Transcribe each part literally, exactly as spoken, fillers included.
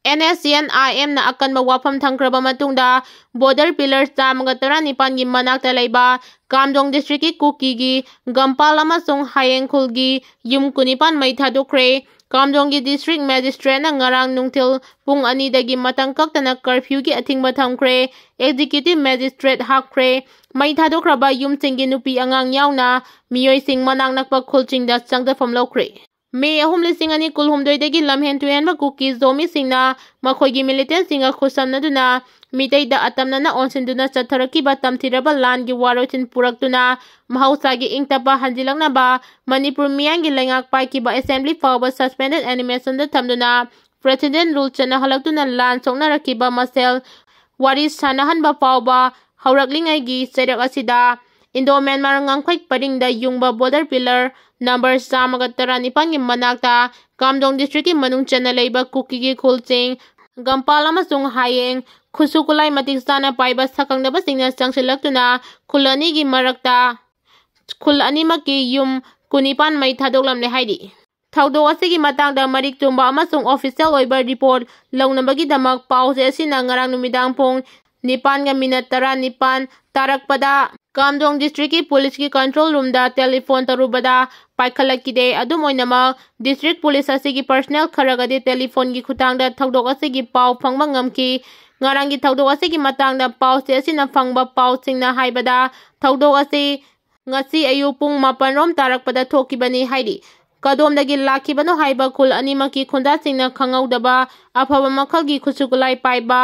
And S C and ꯑꯥꯏ ꯑꯦꯝꯅ ꯑꯀꯟꯕ ꯋꯥꯐꯝ ꯊꯝꯈ꯭ꯔꯕ ꯃꯇꯨꯡꯗ, border pillar ꯆꯥꯝꯃꯒ ꯇꯔꯥꯅꯤꯄꯥꯟꯒꯤ ꯃꯅꯥꯛꯇ ꯂꯩꯕ ꯀꯥꯝꯖꯣꯡ district ꯀꯤ ꯀꯨꯀꯤꯒꯤ ꯒꯝꯄꯥꯜ ꯑꯃꯁꯨꯡ ꯍꯥꯌꯦꯡ ꯈꯨꯜꯒꯤ ꯌꯨꯝ ꯀꯨꯟꯅꯤꯄꯥꯟ ꯃꯩ ꯊꯥꯗꯣꯛꯈ꯭ꯔꯦ꯫ ꯀꯥꯝꯖꯣꯡꯒꯤ district magistrate ꯅ ꯉꯔꯥꯡ ꯅꯨꯡꯊꯤꯜ ꯄꯨꯡ ꯑꯅꯤꯗꯒꯤ ꯃꯇꯝ ꯀꯛꯇꯅ curfew ꯒꯤ ꯑꯊꯤꯡꯕ ꯊꯝꯈ꯭ꯔꯦ꯫ Executive magistrate ꯍꯥꯞꯈ꯭ꯔꯦ꯫ ꯃꯩ ꯊꯥꯗꯣꯛꯈ꯭ꯔꯕ ꯌꯨꯝꯁꯤꯡꯒꯤ ꯅꯨꯄꯤ ꯑꯉꯥꯡ ꯌꯥꯎꯅ ꯃꯤꯑꯣꯏꯁꯤꯡ ꯃꯅꯥꯛ ꯅꯛꯄ ꯈꯨꯜꯁꯤꯡꯗ ꯆꯪꯖꯐꯝ ꯂꯧꯈ꯭ꯔꯦ꯫ ꯃꯦ ꯑꯍꯨꯝ, ꯂꯤꯁꯤꯡ ꯑꯅꯤ ꯀꯨꯟꯍꯨꯝꯗꯣꯏꯗꯒꯤ ꯂꯝꯍꯦꯟ ꯇꯨꯍꯦꯟꯕ ꯀꯨꯀꯤ ꯖꯣꯃꯤꯁꯤꯡꯅ ꯃꯈꯣꯏꯒꯤ militantꯁꯤꯡꯒ ꯈꯨꯠꯁꯝꯅꯗꯨꯅ ꯃꯤꯇꯩꯗ ꯑꯇꯝꯅꯅ ꯑꯣꯟꯁꯤꯟꯗꯨꯅ ꯆꯠꯊꯔꯛꯈꯤꯕ ꯇꯝꯊꯤꯔꯕ ꯂꯥꯟꯒꯤ ꯋꯥꯔꯣꯏꯁꯤꯟ ꯄꯨꯔꯛꯇꯨꯅ ꯃꯍꯧꯁꯥꯒꯤ ꯏꯪ ꯇꯞꯄ ꯍꯟꯖꯤꯜꯂꯛꯅꯕ ꯃꯅꯤꯄꯨꯔ ꯃꯤꯌꯥꯝꯒꯤ ꯂꯩꯉꯥꯛ ꯄꯥꯏꯈꯤꯕ assembly ꯐꯥꯎꯕ suspended animationꯗ ꯊꯝꯗꯨꯅ president rule ꯆꯠꯅꯍꯜꯂꯛꯇꯨꯅ ꯂꯥꯟ ꯁꯣꯛꯅꯔꯛꯈꯤꯕ ꯃꯁꯦꯜ ꯋꯥꯔꯤ ꯁꯥꯟꯅꯍꯟꯕ ꯐꯥꯎꯕ ꯍꯧꯔꯛꯂꯤꯉꯩꯒꯤ ꯆꯩꯔꯛ ꯑꯁꯤꯗ, Indo-Myanmar ꯉꯝꯈꯩ ꯄꯔꯤꯡꯗ ꯌꯨꯡꯕ border pillar number ꯆꯥꯝꯃꯒ ꯇꯔꯥꯅꯤꯄꯥꯟꯒꯤ ꯃꯅꯥꯛꯇ ꯀꯥꯝꯖꯣꯡ district ꯀꯤ ꯃꯅꯨꯡ ꯆꯟꯅ ꯂꯩꯕ ꯀꯨꯀꯤꯒꯤ ꯈꯨꯜꯁꯤꯡ ꯒꯝꯄꯥꯜ ꯑꯃꯁꯨꯡ ꯍꯥꯌꯦꯡ ꯈꯨꯠꯁꯨ ꯈꯨꯠꯂꯥꯏ ꯃꯇꯤꯛ ꯆꯥꯅ ꯄꯥꯏꯕ ꯁꯛꯈꯪꯗꯕꯁꯤꯡꯅ ꯆꯪꯁꯤꯜꯂꯛꯇꯨꯅ ꯈꯨꯜ ꯑꯅꯤꯒꯤ ꯃꯔꯛꯇ, ꯈꯨꯜ ꯑꯅꯤꯃꯛꯀꯤ ꯌꯨꯝ ꯀꯨꯟꯅꯤꯄꯥꯟ ꯃꯩ ꯊꯥꯗꯣꯛꯂꯝꯂꯦ ꯍꯥꯏꯔꯤ꯫ ꯊꯧꯗꯣꯛ ꯑꯁꯤꯒꯤ ꯃꯇꯥꯡꯗ ꯃꯔꯤꯛ ꯆꯨꯝꯕ ꯑꯃꯁꯨꯡ official ꯑꯣꯏꯕ report ꯂꯧꯅꯕꯒꯤꯗꯃꯛ ꯄꯥꯎ ꯆꯦ ꯑꯁꯤꯅ ꯉꯔꯥꯡ ꯅꯨꯃꯤꯗꯥꯡ ꯄꯨꯡ ꯅꯤꯄꯥꯟꯒ minute ꯇꯔꯥꯅꯤꯄꯥꯟ ꯇꯥꯔꯛꯄꯗ ꯀꯥꯝꯖꯣꯡ district ꯀꯤ police ꯀꯤ control room ꯗ telephone ꯇꯧꯔꯨꯕꯗ ꯄꯥꯏꯈꯠꯂꯛꯈꯤꯗꯦ꯫ ꯑꯗꯨꯝ ꯑꯣꯏꯅꯃꯛ, district police ꯑꯁꯤꯒꯤ personnel ꯈꯔꯒꯗꯤ telephone ꯒꯤ ꯈꯨꯠꯊꯥꯡꯗ ꯊꯧꯗꯣꯛ ꯑꯁꯤꯒꯤ ꯄꯥꯎ ꯐꯪꯕ ꯉꯝꯈꯤ꯫ ꯉꯔꯥꯡꯒꯤ ꯊꯧꯗꯣꯛ ꯑꯁꯤꯒꯤ ꯃꯇꯥꯡꯗ ꯄꯥꯎ ꯆꯦ ꯑꯁꯤꯅ ꯐꯪꯕ ꯄꯥꯎꯁꯤꯡꯅ ꯍꯥꯏꯕꯗ, ꯊꯧꯗꯣꯛ ꯑꯁꯤ ꯉꯁꯤ ꯑꯌꯨꯛ ꯄꯨꯡ ꯃꯥꯄꯟ ꯔꯣꯝ ꯇꯥꯔꯛꯄꯗ ꯊꯣꯛꯈꯤꯕꯅꯤ ꯍꯥꯏꯔꯤ꯫ ꯀꯗꯣꯝꯗꯒꯤ ꯂꯥꯛꯈꯤꯕꯅꯣ ꯍꯥꯏꯕ ꯈꯨꯜ ꯑꯅꯤꯃꯛꯀꯤ ꯈꯨꯟꯖꯥꯁꯤꯡꯅ ꯈꯪꯍꯧꯗꯕ ꯑꯐꯕ ꯃꯈꯜꯒꯤ ꯈꯨꯠꯁꯨ ꯈꯨꯠꯂꯥꯏ ꯄꯥꯏꯕ,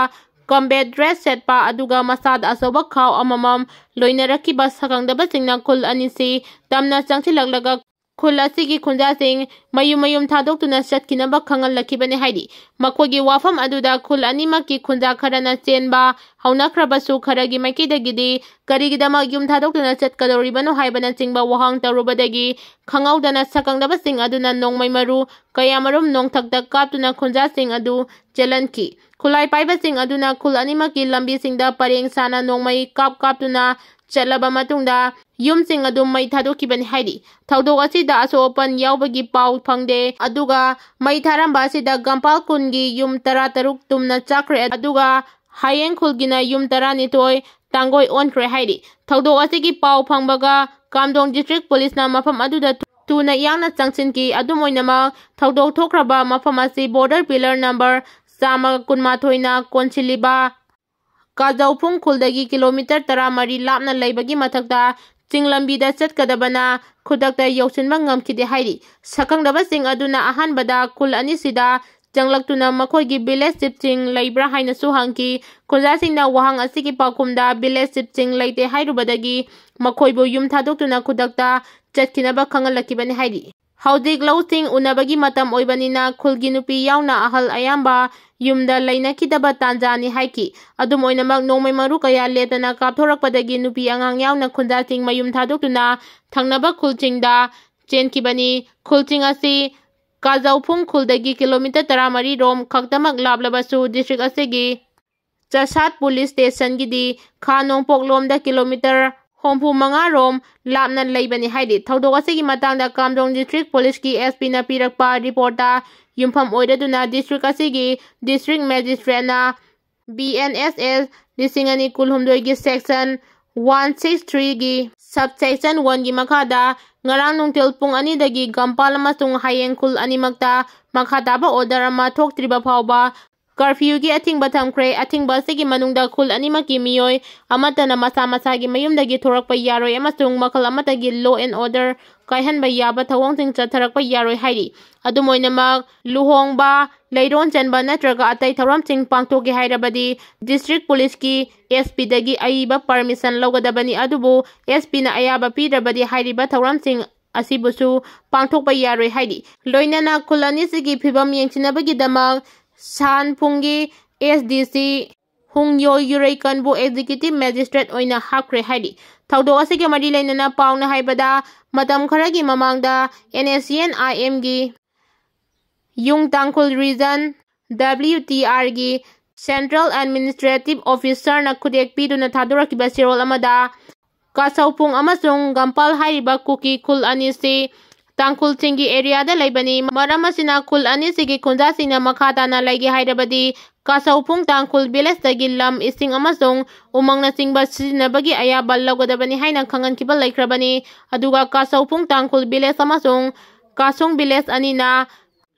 combat dress ꯁꯦꯠꯄ, ꯑꯗꯨꯒ ꯃꯁꯥꯗ ꯑꯆꯧꯕ ꯈꯥꯎ ꯑꯃꯃꯝ ꯂꯣꯏꯅꯔꯛꯈꯤꯕ ꯁꯛꯈꯪꯗꯕꯁꯤꯡꯅ ꯈꯨꯜ ꯑꯅꯤꯁꯤ ꯇꯝꯅ ꯆꯪꯁꯤꯜꯂꯛꯂꯒ ꯈꯨꯜ ꯑꯁꯤꯒꯤ ꯈꯨꯟꯖꯥꯁꯤꯡ ꯃꯌꯨꯝ ꯃꯌꯨꯝ ꯊꯥꯗꯣꯛꯇꯨꯅ ꯆꯠꯈꯤꯅꯕ ꯈꯪꯍꯜꯂꯛꯈꯤꯕꯅꯤ ꯍꯥꯏꯔꯤ꯫ ꯃꯈꯣꯏꯒꯤ ꯋꯥꯐꯝ ꯑꯗꯨꯗ ꯈꯨꯜ ꯑꯅꯤꯃꯛꯀꯤ ꯈꯨꯟꯖꯥ ꯈꯔꯅ ꯆꯦꯟꯕ ꯍꯧꯅꯈ꯭ꯔꯕꯁꯨ, ꯈꯔꯒꯤ ꯃꯥꯏꯀꯩꯗꯒꯤꯗꯤ ꯀꯔꯤꯒꯤꯗꯃꯛ ꯌꯨꯝ ꯊꯥꯗꯣꯛꯇꯨꯅ ꯆꯠꯀꯗꯧꯔꯤꯕꯅꯣ ꯍꯥꯏꯕꯅꯆꯤꯡꯕ ꯋꯥꯍꯪ ꯇꯧꯔꯨꯕꯗꯒꯤ ꯈꯪꯍꯧꯗꯅ ꯁꯛꯈꯪꯗꯕꯁꯤꯡ ꯑꯗꯨꯅ ꯅꯣꯡꯃꯩ ꯃꯔꯨ ꯀꯌꯥꯃꯔꯨꯝ ꯅꯣꯡꯊꯛꯇ ꯀꯥꯞꯇꯨꯅ ꯈꯨꯟꯖꯥꯁꯤꯡ ꯑꯗꯨ ꯆꯦꯜꯍꯟꯈꯤ꯫ ꯈꯨꯠꯂꯥꯏ ꯄꯥꯏꯕꯁꯤꯡ ꯑꯗꯨꯅ ꯈꯨꯜ ꯑꯅꯤꯃꯛꯀꯤ ꯂꯝꯕꯤꯁꯤꯡꯗ ꯄꯔꯦꯡ ꯁꯥꯅ ꯅꯣꯡꯃꯩ ꯀꯥꯞ ꯀꯥꯞꯇꯨꯅ ꯆꯠꯂꯕ ꯃꯇꯨꯡꯗ ꯌꯨꯝꯁꯤꯡ ꯑꯗꯨ ꯃꯩ ꯊꯥꯗꯣꯛꯈꯤꯕꯅꯤ ꯍꯥꯏꯔꯤ꯫ ꯊꯧꯗꯣꯛ ꯑꯁꯤꯗ ꯑꯁꯣꯛ ꯑꯄꯟ ꯌꯥꯎꯕꯒꯤ ꯄꯥꯎ ꯐꯪꯗꯦ꯫ ꯑꯗꯨꯒ ꯃꯩ ꯊꯥꯔꯝꯕ ꯑꯁꯤꯗ ꯒꯝꯄꯥꯜ ꯈꯨꯟꯒꯤ ꯌꯨꯝ ꯇꯔꯥꯇꯔꯨꯛ ꯇꯨꯝꯅ ꯆꯥꯛꯈ꯭ꯔꯦ꯫ ꯑꯗꯨꯒ ꯍꯌꯦꯡ ꯈꯨꯜꯒꯤꯅ ꯌꯨꯝ ꯇꯔꯥꯅꯤꯊꯣꯏ ꯇꯥꯡꯒꯣꯏ ꯑꯣꯟꯈ꯭ꯔꯦ ꯍꯥꯏꯔꯤ꯫ ꯊꯧꯗꯣꯛ ꯑꯁꯤꯒꯤ ꯄꯥꯎ ꯐꯪꯕꯒ ꯀꯥꯝꯗꯣꯡ ꯗꯤꯁꯇ꯭ꯔꯤꯛ ꯄꯨꯂꯤꯁꯅ ꯃꯐꯝ ꯑꯗꯨꯗ ꯊꯨꯅ ꯌꯥꯡꯅ ꯆꯪꯁꯤꯟꯈꯤ꯫ ꯑꯗꯨꯝ ꯑꯣꯏꯅꯃꯛ ꯊꯧꯗꯣꯛ ꯊꯣꯛꯈ꯭ꯔꯕ ꯃꯐꯝ ꯑꯁꯤ ꯕꯣꯔꯗꯔ ꯄꯤꯂꯔ ꯅꯝꯕꯔ ꯆꯥꯝꯃ ꯀꯨꯟꯃꯥꯊꯣꯏꯅ ꯀꯣꯟꯁꯤꯜꯂꯤꯕ ꯀꯥꯖꯧꯐꯨꯡ ꯈꯨꯜꯗꯒꯤ ꯀꯤꯂꯣꯃꯤꯇꯔ ꯇꯔꯥꯃꯔꯤ ꯂꯥꯞꯅ ꯂꯩꯕꯒꯤ ꯃꯊꯛꯇ ꯆꯤꯡ ꯂꯝꯕꯤꯗ ꯆꯠꯀꯗꯕꯅ ꯈꯨꯗꯛꯇ ꯌꯧꯁꯤꯟꯕ ꯉꯝꯈꯤꯗꯦ ꯍꯥꯏꯔꯤ꯫ ꯁꯛꯈꯪꯗꯕꯁꯤꯡ ꯑꯗꯨꯅ ꯑꯍꯥꯟꯕꯗ ꯈꯨꯜ ꯑꯅꯤꯁꯤꯗ ꯆꯪꯂꯛꯇꯨꯅ ꯃꯈꯣꯏꯒꯤ ꯚꯤꯂꯦꯖ ꯆꯤꯞꯁꯤꯡ ꯂꯩꯕ꯭ꯔꯥ ꯍꯥꯏꯅꯁꯨ ꯍꯪꯈꯤ꯫ ꯈꯨꯟꯖꯥꯁꯤꯡꯅ ꯋꯥꯍꯪ ꯑꯁꯤꯒꯤ ꯄꯥꯎꯈꯨꯝꯗ ꯚꯤꯂꯦꯖ ꯆꯤꯞꯁꯤꯡ ꯂꯩꯇꯦ ꯍꯥꯏꯔꯨꯕꯗꯒꯤ ꯃꯈꯣꯏꯕꯨ ꯌꯨꯝ ꯊꯥꯗꯣꯛꯇꯨꯅ ꯈꯨꯗꯛꯇ ꯆꯠꯈꯤꯅꯕ ꯈꯪꯍꯜꯂꯛꯈꯤꯕꯅꯤ ꯍꯥꯏꯔꯤ꯫ ꯍꯧꯖꯤꯛ ꯂꯧꯁꯤꯡ ꯎꯅꯕꯒꯤ ꯃꯇꯝ ꯑꯣꯏꯕꯅꯤꯅ ꯈꯨꯜꯒꯤ ꯅꯨꯄꯤ ꯌꯥꯎꯅ ꯑꯍꯜ ꯑꯌꯥꯝꯕ ꯌꯨꯝꯗ ꯂꯩꯅꯈꯤꯗꯕ ꯇꯥꯟꯖꯥꯅꯤ ꯍꯥꯏꯈꯤ꯫ ꯑꯗꯨꯝ ꯑꯣꯏꯅꯃꯛ ꯅꯣꯡꯃꯩ ꯃꯔꯨ ꯀꯌꯥ ꯂꯦꯞꯇꯅ ꯀꯥꯞꯊꯣꯔꯛꯄꯗꯒꯤ ꯅꯨꯄꯤ ꯑꯉꯥꯡ ꯌꯥꯎꯅ ꯈꯨꯟꯖꯥꯁꯤꯡ ꯃꯌꯨꯝ ꯊꯥꯗꯣꯛꯇꯨꯅ ꯊꯪꯅꯕ ꯈꯨꯜꯁꯤꯡꯗ ꯆꯦꯟꯈꯤꯕꯅꯤ꯫ ꯈꯨꯜꯁꯤꯡ ꯑꯁꯤ ꯀꯥꯖꯧꯐꯨꯡ ꯈꯨꯜꯗꯒꯤ ꯀꯤꯂꯣꯃꯤꯇꯔ ꯇꯔꯥꯃꯔꯤ ꯔꯣꯝ ꯈꯛꯇꯃꯛ ꯂꯥꯞꯂꯕꯁꯨ ꯗꯤꯁꯇ꯭ꯔꯤꯛ ꯑꯁꯤꯒꯤ ꯆꯁꯥꯠ ꯄꯨꯂꯤꯁ ꯁ꯭ꯇꯦꯁꯟꯒꯤꯗꯤ ꯈꯥ ꯅꯣꯡꯄꯣꯛꯂꯣꯝꯗ ꯀꯤꯂꯣꯃꯤꯇꯔ ꯍꯨꯝꯐꯨ ꯃꯉꯥ ꯔꯣꯝ ꯂꯥꯞꯅ ꯂꯩꯕꯅꯤ ꯍꯥꯏꯔꯤ꯫ ꯊꯧꯗꯣꯛ ꯑꯁꯤꯒꯤ ꯃꯇꯥꯡꯗ ꯀꯥꯝꯗꯣꯡ ꯗꯤꯁꯇ꯭ꯔꯤꯛ ꯄꯨꯂꯤꯁꯀꯤ ꯑꯦꯁ ꯄꯤꯅ ꯄꯤꯔꯛꯄ ꯔꯤꯄꯣꯔꯠꯇ ꯌꯨꯝꯐꯝ ꯑꯣꯏꯔꯗꯨꯅ ꯗꯤꯁꯇ꯭ꯔꯤꯛ ꯑꯁꯤꯒꯤ ꯗꯤꯁꯇ꯭ꯔꯤꯛ ꯃꯦꯖꯤꯁꯇ꯭ꯔꯦꯠꯅ ꯕꯤ ꯑꯦꯟ ꯑꯦꯁ ꯑꯦꯁ ꯂꯤꯁꯤꯡ ꯑꯅꯤ ꯀꯨꯟꯍꯨꯝꯗꯣꯏꯒꯤ ꯁꯦꯛꯁꯟ ꯋꯥꯟ ꯁꯤꯛꯁ ꯊ꯭ꯔꯤꯒꯤ ꯁꯕ ꯁꯦꯛꯁꯟ ꯋꯥꯟꯒꯤ ꯃꯈꯥꯗ ꯉꯔꯥꯡ ꯅꯨꯡꯊꯤꯜ ꯄꯨꯡ ꯑꯅꯤꯗꯒꯤ ꯒꯝꯄꯥꯜ ꯑꯃꯁꯨꯡ ꯍꯌꯦꯡ ꯈꯨꯜ ꯑꯅꯤꯃꯛꯇ ꯃꯈꯥ ꯇꯥꯕ ꯑꯣꯔꯗꯔ ꯑꯃ ꯊꯣꯛꯇ꯭ꯔꯤꯕ ꯐꯥꯎꯕ ꯀꯔꯐ꯭ꯌꯨꯒꯤ ꯑꯊꯤꯡꯕ ꯊꯝꯈ꯭ꯔꯦ꯫ ꯑꯊꯤꯡꯕ ꯑꯁꯤꯒꯤ ꯃꯅꯨꯡꯗ ꯈꯨꯜ ꯑꯅꯤꯃꯛꯀꯤ ꯃꯤꯑꯣꯏ ꯑꯃꯠꯇꯅ ꯃꯁꯥ ꯃꯁꯥꯒꯤ ꯃꯌꯨꯝꯗꯒꯤ ꯊꯣꯔꯛꯄ ꯌꯥꯔꯣꯏ ꯑꯃꯁꯨꯡ ꯃꯈꯜ ꯑꯃꯠꯇꯒꯤ law and order ꯀꯥꯏꯍꯟꯕ ꯌꯥꯕ ꯊꯧꯑꯣꯡꯁꯤꯡ ꯆꯠꯊꯔꯛꯄ ꯌꯥꯔꯣꯏ ꯍꯥꯏꯔꯤ꯫ ꯑꯗꯨꯝ ꯑꯣꯏꯅꯃꯛ ꯂꯨꯍꯣꯡꯕ, ꯂꯩꯔꯣꯟ ꯆꯟꯕ ꯅꯠꯇ꯭ꯔꯒ ꯑꯇꯩ ꯊꯧꯔꯝꯁꯤꯡ ꯄꯥꯡꯊꯣꯛꯀꯦ ꯍꯥꯏꯔꯕꯗꯤ ꯗꯤꯁꯇ꯭ꯔꯤꯛ ꯄꯨꯂꯤꯁꯀꯤ ꯑꯦꯁ ꯄꯤꯗꯒꯤ ꯑꯏꯕ ꯄꯔꯃꯤꯁꯟ ꯂꯧꯒꯗꯕꯅꯤ꯫ ꯑꯗꯨꯕꯨ ꯑꯦꯁ ꯄꯤꯅ ꯑꯌꯥꯕ ꯄꯤꯗ꯭ꯔꯕꯗꯤ ꯍꯥꯏꯔꯤꯕ ꯊꯧꯔꯝꯁꯤꯡ ꯑꯁꯤꯕꯨꯁꯨ ꯄꯥꯡꯊꯣꯛꯄ ꯌꯥꯔꯣꯏ ꯍꯥꯏꯔꯤ꯫ ꯂꯣꯏꯅꯅ ꯈꯨꯜ ꯑꯅꯤꯁꯤꯒꯤ ꯐꯤꯕꯝ ꯌꯦꯡꯁꯤꯟꯅꯕꯒꯤꯗꯃꯛ ꯁꯥꯟꯄꯨꯡꯒꯤ ꯑꯦꯁ ꯗꯤ ꯁꯤ ꯍꯨꯡꯌꯣ ꯌꯨꯔꯩꯀꯟꯕꯨ ꯑꯦꯛꯖꯤꯀ꯭ꯌꯨꯇꯤꯚ ꯃꯦꯖꯤꯁꯇ꯭ꯔꯦꯠ ꯑꯣꯏꯅ ꯍꯥꯞꯈ꯭ꯔꯦ ꯍꯥꯏꯔꯤ꯫ ꯊꯧꯗꯣꯛ ꯑꯁꯤꯒ ꯃꯔꯤ ꯂꯩꯅꯅ ꯄꯥꯎꯅ ꯍꯥꯏꯕꯗ, ꯃꯇꯝ ꯈꯔꯒꯤ ꯃꯃꯥꯡꯗ ꯑꯦꯟ ꯑꯦꯁ ꯁꯤ ꯑꯦꯟ ꯑꯥꯏ ꯑꯦꯝꯒꯤ ꯌꯨꯡ ꯇꯥꯡꯈꯨꯜ ꯔꯤꯖꯟ W T R ꯒꯤ Central Administrative Officer ꯅ ꯈꯨꯗꯦꯛ ꯄꯤꯗꯨꯅ ꯊꯥꯗꯣꯔꯛꯈꯤꯕ ꯆꯦꯔꯣꯜ ꯑꯃꯗ, ꯀꯥꯁꯧꯄꯨꯡ ꯑꯃꯁꯨꯡ ꯒꯝꯄꯥꯜ ꯍꯥꯏꯔꯤꯕ ꯀꯨꯀꯤ ꯈꯨꯜ ꯑꯅꯤꯁꯤ ꯇꯥꯡꯈꯨꯜꯁꯤꯡꯒꯤ area ꯗ ꯂꯩꯕꯅꯤ꯫ ꯃꯔꯝ ꯑꯁꯤꯅ ꯈꯨꯜ ꯑꯅꯤꯁꯤꯒꯤ ꯈꯨꯟꯖꯥꯁꯤꯡꯅ ꯃꯈꯥ ꯇꯥꯅ ꯂꯩꯒꯦ ꯍꯥꯏꯔꯕꯗꯤ, ꯀꯥꯁꯧꯄꯨꯡ ꯇꯥꯡꯈꯨꯜ village ꯇꯒꯤ ꯂꯝ, ꯏꯁꯤꯡ ꯑꯃꯁꯨꯡ ꯎꯃꯪꯅꯆꯤꯡꯕ ꯁꯤꯖꯤꯟꯅꯕꯒꯤ ꯑꯌꯥꯕ ꯂꯧꯒꯗꯕꯅꯤ ꯍꯥꯏꯅ ꯈꯪꯍꯟꯈꯤꯕ ꯂꯩꯈ꯭ꯔꯕꯅꯤ꯫ ꯑꯗꯨꯒ ꯀꯥꯁꯧꯄꯨꯡ ꯇꯥꯡꯈꯨꯜ village ꯑꯃꯁꯨꯡ ꯀꯥꯁꯨꯡ village ꯑꯅꯤꯅ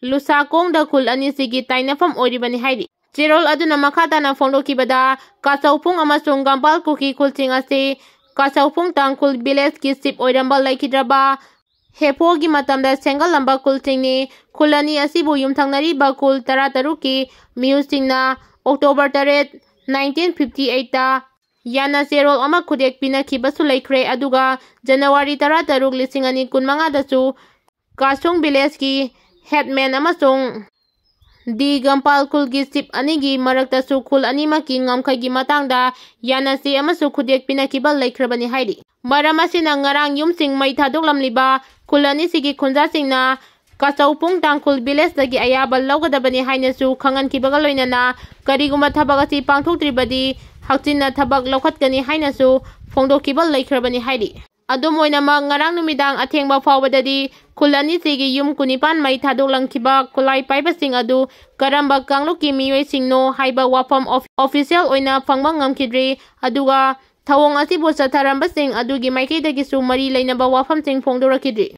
ꯂꯨꯁꯥꯀꯣꯡꯗ ꯈꯨꯜ ꯑꯅꯤꯁꯤꯒꯤ ꯇꯥꯏꯅꯐꯝ ꯑꯣꯏꯔꯤꯕꯅꯤ ꯍꯥꯏꯔꯤ꯫ ꯆꯦꯔꯣꯜ ꯑꯗꯨꯅ ꯃꯈꯥ ꯇꯥꯅ ꯐꯣꯡꯗꯣꯛꯈꯤꯕꯗ, ꯀꯥꯁꯧꯄꯨꯡ ꯑꯃꯁꯨꯡ ꯒꯝꯄꯥꯜ ꯀꯨꯀꯤ ꯈꯨꯜꯁꯤꯡ ꯑꯁꯤ ꯀꯥꯁꯧꯄꯨꯡ ꯇꯥꯡꯈꯨꯜ village ꯀꯤ chief ꯑꯣꯏꯔꯝꯕ ꯂꯩꯈꯤꯗ꯭ꯔꯕ ꯍꯦꯐꯣꯒꯤ ꯃꯇꯝꯗ ꯁꯦꯝꯒꯠꯂꯝꯕ ꯈꯨꯜꯁꯤꯡꯅꯤ꯫ ꯈꯨꯜ ꯑꯅꯤ ꯑꯁꯤꯕꯨ ꯌꯨꯝꯊꯪꯅꯔꯤꯕ ꯈꯨꯜ ꯇꯔꯥꯇꯔꯨꯛꯀꯤ ꯃꯤꯑꯣꯏꯁꯤꯡꯅ October ꯇꯔꯦꯠ, nineteen fifty eight ꯇ ꯌꯥꯅ ꯆꯦꯔꯣꯜ ꯑꯃ ꯈꯨꯗꯦꯛ ꯄꯤꯅꯈꯤꯕꯁꯨ ꯂꯩꯈ꯭ꯔꯦ꯫ ꯑꯗꯨꯒ January ꯇꯔꯥꯇꯔꯨꯛ, ꯂꯤꯁꯤꯡ ꯑꯅꯤ ꯀꯨꯟꯃꯉꯥꯗꯁꯨ ꯀꯥꯁꯨꯡ village ꯀꯤ headman ꯑꯃꯁꯨꯡ ꯗꯤ ꯒꯝꯄꯥꯜ ꯈꯨꯜꯒꯤ chief ꯑꯅꯤꯒꯤ ꯃꯔꯛꯇꯁꯨ ꯈꯨꯜ ꯑꯅꯤꯃꯛꯀꯤ ꯉꯝꯈꯩꯒꯤ ꯃꯇꯥꯡꯗ ꯌꯥꯅꯆꯦ ꯑꯃꯁꯨ ꯈꯨꯗꯦꯛ ꯄꯤꯅꯈꯤꯕ ꯂꯩꯈ꯭ꯔꯕꯅꯤ ꯍꯥꯏꯔꯤ꯫ ꯃꯔꯝ ꯑꯁꯤꯅ ꯉꯔꯥꯡ ꯌꯨꯝꯁꯤꯡ ꯃꯩ ꯊꯥꯗꯣꯛꯂꯝꯂꯤꯕ ꯈꯨꯜ ꯑꯅꯤꯁꯤꯒꯤ ꯈꯨꯟꯖꯥꯁꯤꯡꯅ ꯀꯥꯆꯧꯄꯨꯡ ꯇꯥꯡꯈꯨꯜ village ꯇꯒꯤ ꯑꯌꯥꯕ ꯂꯧꯒꯗꯕꯅꯤ ꯍꯥꯏꯅꯁꯨ ꯈꯪꯍꯟꯈꯤꯕꯒ ꯂꯣꯏꯅꯅ ꯀꯔꯤꯒꯨꯝꯕ ꯊꯕꯛ ꯑꯁꯤ ꯄꯥꯡꯊꯣꯛꯇ꯭ꯔꯤꯕꯗꯤ ꯍꯛꯆꯤꯟꯅ ꯊꯕꯛ ꯂꯧꯈꯠꯀꯅꯤ ꯍꯥꯏꯅꯁꯨ ꯐꯣꯡꯗꯣꯛꯈꯤꯕ ꯂꯩꯈ꯭ꯔꯕꯅꯤ ꯍꯥꯏꯔꯤ꯫ ꯑꯗꯨꯝ ꯑꯣꯏꯅꯃꯛ, ꯉꯔꯥꯡ ꯅꯨꯃꯤꯗꯥꯡ ꯑꯊꯦꯡꯕ ꯐꯥꯎꯕꯗꯗꯤ ꯈꯨꯜ ꯑꯅꯤꯁꯤꯒꯤ ꯌꯨꯝ ꯀꯨꯟꯅꯤꯄꯥꯟ ꯃꯩ ꯊꯥꯗꯣꯛꯂꯝꯈꯤꯕ ꯈꯨꯠꯂꯥꯏ ꯄꯥꯏꯕꯁꯤꯡ ꯑꯗꯨ ꯀꯔꯝꯕ ꯀꯥꯡꯂꯨꯞꯀꯤ ꯃꯤꯑꯣꯏꯁꯤꯡꯅꯣ ꯍꯥꯏꯕ ꯋꯥꯐꯝ ꯑꯣꯐ-, official ꯑꯣꯏꯅ ꯐꯪꯕ ꯉꯝꯈꯤꯗ꯭ꯔꯤ꯫ ꯑꯗꯨꯒ ꯊꯧꯑꯣꯡ ꯑꯁꯤꯕꯨ ꯆꯠꯊꯔꯝꯕꯁꯤꯡ ꯑꯗꯨꯒꯤ ꯃꯥꯏꯀꯩꯗꯒꯤꯁꯨ ꯃꯔꯤ ꯂꯩꯅꯕ ꯋꯥꯐꯝꯁꯤꯡ ꯐꯣꯡꯗꯣꯔꯛꯈꯤꯗ꯭ꯔꯤ꯫